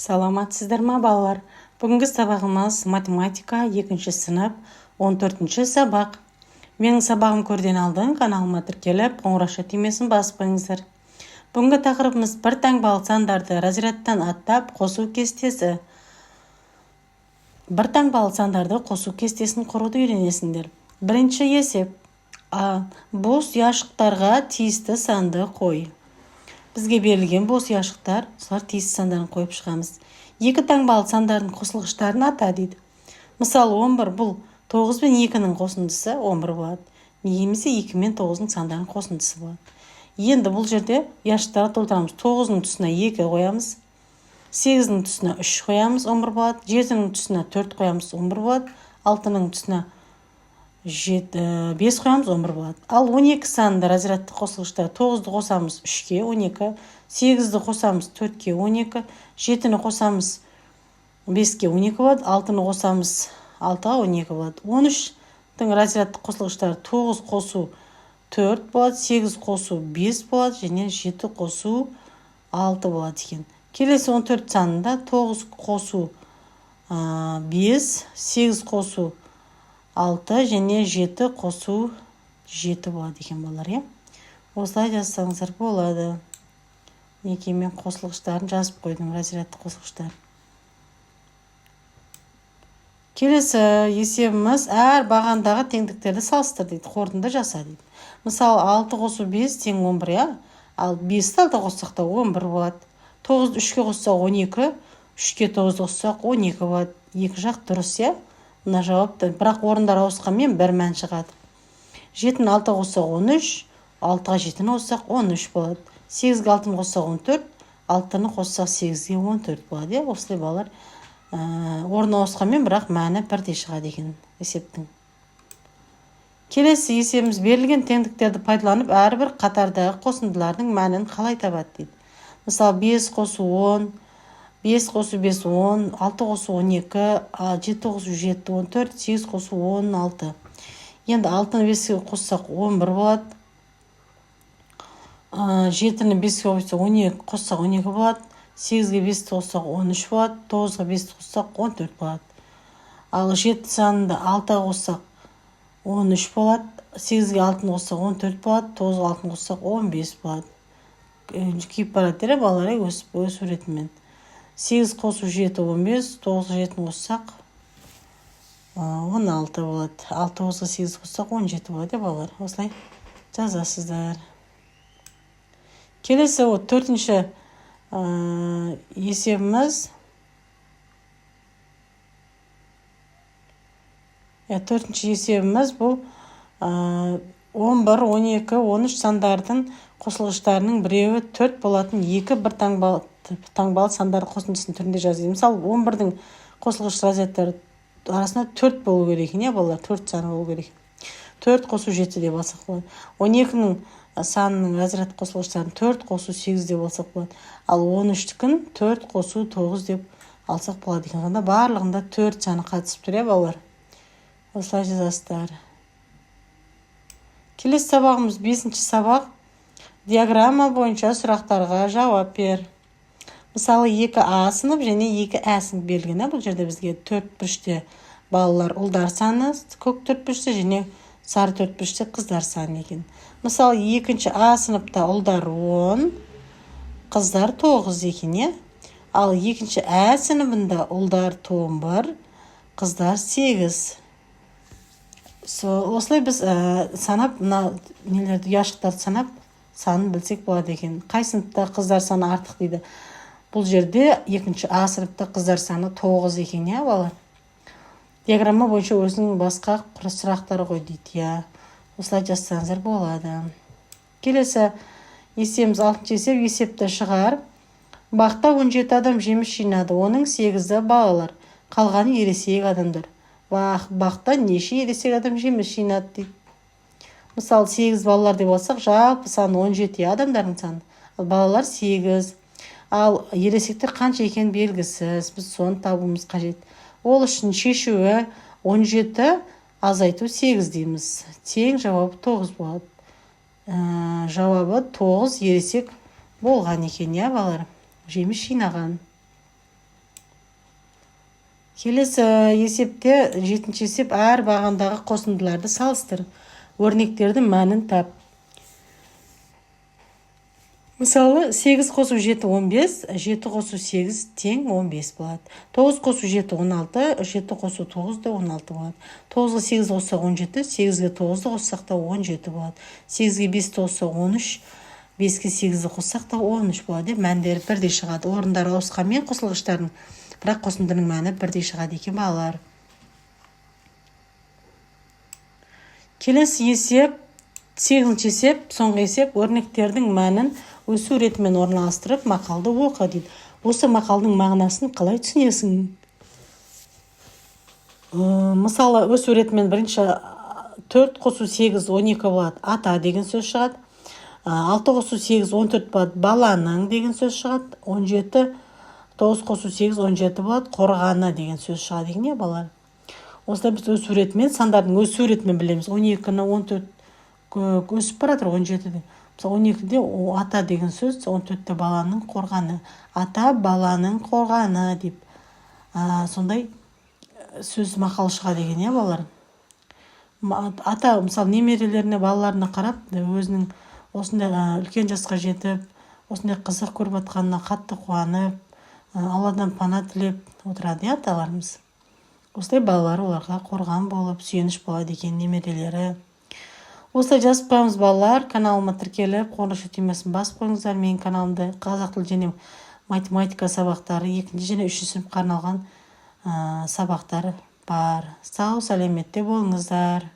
Саламатсыздар ма, балалар? Бүгінгі сабағымыз математика, екінші сынып, 14 сабақ. Менің сабағым көрден алдын каналыма тіркеліп, қоңырауша түймесін басып қойыңыздар. Бүгінгі тақырыбымыз: бір таңбалы сандарды разрядтан аттап қосу кестесі. Бір таңбалы сандарды қосу кестесін құруды үйренесіңдер. Бірінші есеп. А, бос ұяшықтарға тиісті санды қой. Бізге берілген бос ұяшықтар, солар тиісті сандарын қойып шығамыз. Екі таңбалы сандардың қосылғыштарын ата дейді. Мысалы, 11, бұл 9 бен 2-нің қосындысы 11 болады немесе 2 мен 9-ның сандарының қосындысы болады. Енді бұл жерде ұяшықтарға толтырамыз. 9-ның тұсына 2 қоямыз, 8-нің тұсына 3 қоямыз, 11 болады. 7-нің тұсына 4 қоямыз, 11 болады. 6-ның тұсына 5 қоямыз, 11 болады. Ал 12 санында разрядты қосылғыштар: 9-ды қосамыз 3-ке, 12, 8-ді қосамыз 4-ке, 12, 7-ні қосамыз 5-ке, 12 болады, 6-ны қосамыз 6-ға, 12 болады. 13-тің разрядты қосылғыштары: 9 қосу 4 болады, 8 қосу 5 болады және 7 қосу 6 болады екен. Келесі 14 санында 9 қосу 5, 8 қосу 6 және 7 қосу 7 болады екен, балалар, иә. Осылай жазсаңыздар болады. Мінекей, мен қосылғыштарын жазып қойдым, разрядты қосылғыштар. Келесі есебіміз: әр бағандағы теңдіктерді салыстыр дейді, қорытынды жаса дейді. Мысалы, 6 қосу 5 тең 11, иә. Ал 5-ті 6 қоссақ та, 11 болады. 9-ды 3-ке қоссақ, 12, 3-ке 9-ды қоссақ, 12 болады. Екі жақ дұрыс, иә, мына жауап. Бірақ орындар ауысқанмен, бір мән шығады. 7-ні 6 қоссақ, 13, 6-ға 7-ні қоссақ, 13 болады. 8-ге 6-ны қоссақ, 14, 6-ны қоссақ 8-ге, 14 болады, иә. Осылай, балалар, орын ауысқанмен, бірақ мәні бірдей шығады екен есептің. Келесі есебіміз: берілген теңдіктерді пайдаланып, әрбір қатардағы қосындылардың мәнін қалай табады дейді. Мысалы, 5 қосу 10, 5 қосу 5, 10, 6 қосу 12, 7 қосу 7, 14, 8 қосу 16. Енді 6-ны 5-ке қоссақ, 11 болады. 7-ні 5-ке қоссақ, 12, қоссақ, 12 болады. 8-ге 5-ті қоссақ, 13 болады. 9-ға 5-ті қоссақ, 14 болады. Ал 7 санында 6-ға қоссақ, 13 болады, 8-ге 6-ны қоссақ, 14 болады, 9-ға 6-ны қоссақ, 15 болады. Киіп барады, иә, балалар, өсіп, өсу ретімен. 8 қосу 7, 15, 9-ға 7-ні қоссақ, 16 болады. Ал 9-ға 8 қоссақ, 17 болады, иә, балалар. Осылай жазасыздар. Келесі төртінші есебіміз, иә, төртінші есебіміз бұл 11, 12, 13 сандардың қосылғыштарының біреуі 4 болатын екі бір таңбалы сандар қосындысының түрінде жаз дейді. Мысалы, 11-дің қосылғыш разрядтары арасында 4 болу керек екен, иә, балалар, 4 саны болу керек. 4 қосу 7 деп алсақ болады. 12-нің санының разряд қосылғыштарын 4 қосу 8 деп алсақ болады. Ал 13-тікін 4 қосу 9 деп алсақ болады екен. Сонда барлығында 4 саны қатысып тұр, иә, балалар. Осылай жазасыздар. Келесі сабағымыз бесінші сабақ. Диаграмма бойынша сұрақтарға жауап бер. Мысалы, 2 А сынып және 2 Ә сынып берілген. Бұл жерде бізге төрт бұрыште балалар, ұлдар саны, көк төрт бұрышта және сары төрт бұрышта қыздар саны екен. Мысалы, екінші А сыныпта ұлдар 10, қыздар 9 екен, иә. Ал екінші Ә сыныбында ұлдар 11, қыздар 8. Осылай біз санап, мына нелерді, ұяшықтарды санап, санын білсек болады екен. Қай сыныпта қыздар саны артық дейді. Бұл жерде екінші А сыныпта қыздар саны 9 екен, иә, балалар. Диаграмма бойынша өзінің басқа сұрақтар қой дейді, иә. Осылай жазсаңыздар болады. Келесі есебіміз алтыншы есеп. Есепті шығар. Бақта 17 адам жеміс жинады, оның 8-і балалар, қалғаны ересек адамдар. Бақта неше ересек адам жеміс жинады дейді. Мысалы, 8 балалар деп алсақ, жалпы саны 17, иә, адамдардың саны. Ал балалар 8, ал ересектер қанша екені белгісіз. Біз соны табуымыз қажет. Ол үшін шешуі: 17 азайту 8 дейміз, тең жауабы 9 болады. Жауабы 9 ересек болған екен, иә, балалар, жеміс жинаған. Келесі есепте, жетінші есеп: әр бағандағы қосындыларды салыстыр, өрнектердің мәнін тап. Мысалы, 8 қосу 7 – 15, 7 қосу 8 тең 15 болады. 9 қосу 7 – 16, 7 қосу 9 да 16 болады. 9-ға 8 қоссақ, 17, 8-ге 9-ды қоссақ та, 17 болады. 8-ге 5-ті қоссақ, 13, 5-ке 8-ді қоссақ та, 13 болады деп, мәндері бірдей шығады. Орындары ауысқанмен қосылғыштардың, бірақ қосындының мәні бірдей шығады екен, балалар. Келесі есеп, сегізінші есеп, соңғы есеп: өрнектердің мәнін өсу ретімен орналастырып, мақалды оқы дейді. Осы мақалдың мағынасын қалай түсінесің? Мысалы, өсу ретімен бірінші 4 қосу 8 – 12 болады, ата деген сөз шығады. 6 қосу 8 – 14 болады, баланың деген сөз шығады. 17, 9 қосу 8 – 17 болады, қорғаны деген сөз шығады екен, иә, балалар. Осылай біз өсу ретімен, сандардың өсу ретімен білеміз. 12-ні 14 өсіп бара жатыр 17-де. Мысалы, 12-де ата деген сөз, 14-те баланың қорғаны, ата баланың қорғаны деп сондай сөз, мақал шығады екен, иә, балалар. Ата, мысалы, немерелеріне, балаларына қарап, өзінің осындай үлкен жасқа жетіп, осындай қызық көріп жатқанына қатты қуанып, Алладан пана тілеп отырады, иә, аталарымыз. Осылай балалары оларға қорған болып, сүйеніш болады екен, немерелері. Осылай жазып қоямыз, балалар. Каналыма тіркеліп, қоңырау түймесін басып қойыңыздар. Менің каналымда қазақ тілі және математика сабақтары, екінші және үшінші сыныпқа арналған сабақтар бар. Сау сәлеметте болыңыздар.